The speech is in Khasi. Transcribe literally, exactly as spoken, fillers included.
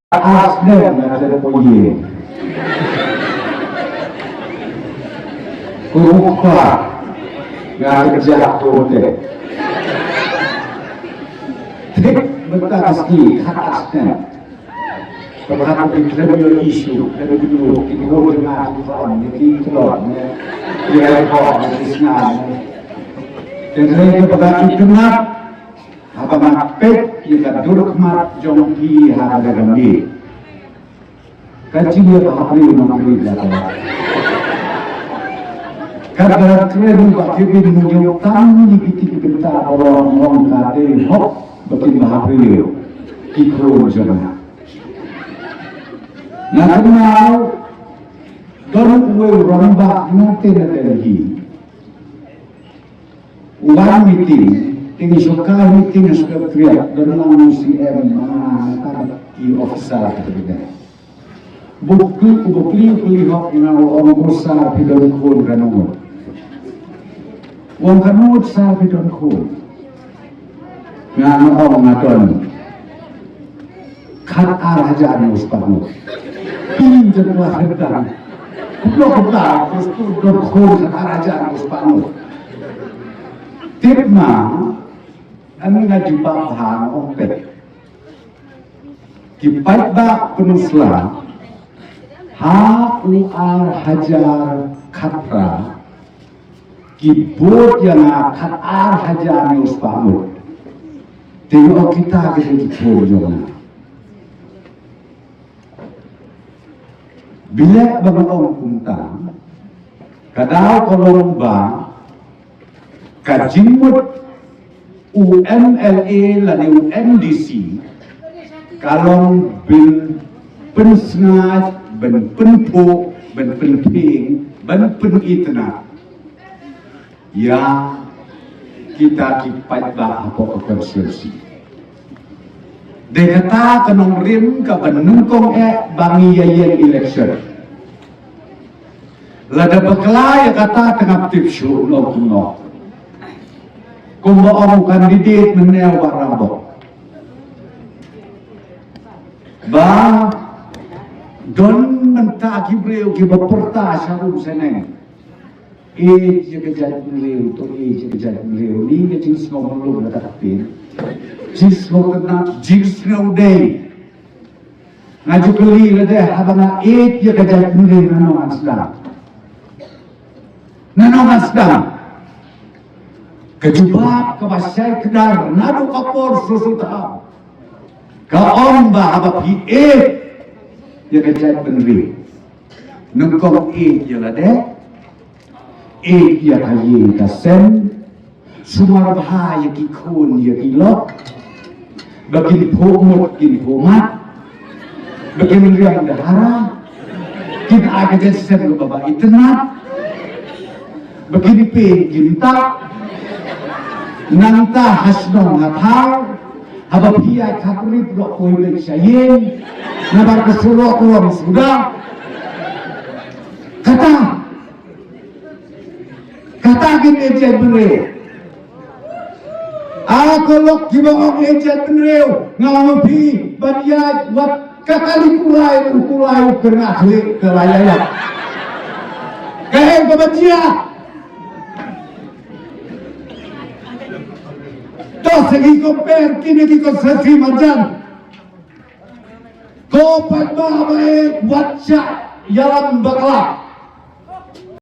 Arsenal nga klet poie. Ku rupa nga kerja kote. Tik beta aski khat Arsenal. Perhati klet yo isu klet yo ki ko dengan tuan ni ki kelot ni. Dia ko ni snan. Dan saya ke bagi kenap. Haba nga peit ïa ka dur khmat jong phi ha ka dang ngi. Ka jingïabha briew nongrim ïa ka. Ka dang kren ba ki bin mynjong tam ïa ki tip ki bynta ba long long ka dei hok ba kin bha briew ki khun jong nga. Nga kynmaw don uwei u rangbah nongtei na Delhi. Wan meeting, te ngi shu kai meeting ha Secretariat, don lang u C M, ma, ma, ki officer ki te. Bukli, bukli, bukli hok nga u ong ko sir phi don khun kano ngut. U ong kano ngut sir phi don khun. Nga nga ong nga don. Khat ar hajar ngut spah ngut. Pin jen la hendan. Kublok kublok, terus tu dot khun khat ar hajar ngut spah ngut. Tip ma, ani nga jubab ha nga ong peit. Ki paidbah Pynursla, ha u ar hajar khatphra, ki bud ïa nga khat ar hajar ngut spah ngut. Te nga ong kita ki dei ki khun jong nga. Bileh ba nga ong kumta, ka daw ka long ba ka jingmut u M L A lane u M D C ka long ban pynsngaid, ban pynphuh, ban pynphieng, ban pynitynnad ïa kita ki paidbah hapoh ka constituency. Dei kata ka nongrim kaba nyngkong eh ba ngi ïa ïeng election. Lada bakla ïa kata te ngam tip shuh noh kumno. Kumba ong u candidate mynne u Bah Rangbah, ba don mynta ki briew kiba pyrta sha rum sha neng. Ïeit ïa ka jaitbynriew, to ïeit ïa ka jaitbynriew. Ni ka jingsngew mluh na ka ktien. Jingsngew kynat, jingsngew dei. Nga ju kylli lade, haba nga ïeit ïa ka jaitbynriew, nano ngan sdang? Nano ngan sdang? Ka jubab kaba shai kdar naduh ka por shuh shuh thaw ka ong ba haba phi ïeit ïa ka jaitbynriew, nyngkong ïeit ïa lade, ïeit ïa ka ïing ka sem, sumar bha ïa ki khun ïa ki lok, ba kin phuh mut kin phuh mat, ba kin riang da hara, kin ai ka jait sem kaba itynnad, ba kin pei kin tah. Nangta ha shnong ha thaw, haba phi ïaid khaprit, lok poi beit sha ïing, namar ka surok long suda. Kata Kata kin ïeit jaitbynriew. A ka lok kiba ong ïeit jaitbynriew, nga ong phi ban ïaid wat ka kali kulai, u kulai u kyrngah khlieh ka la ïaid. Ka heh kaba jia. To sa ngi compare kine ki constituency marjan. Ko paidbah ba ïeit wat shah ïalam bakla.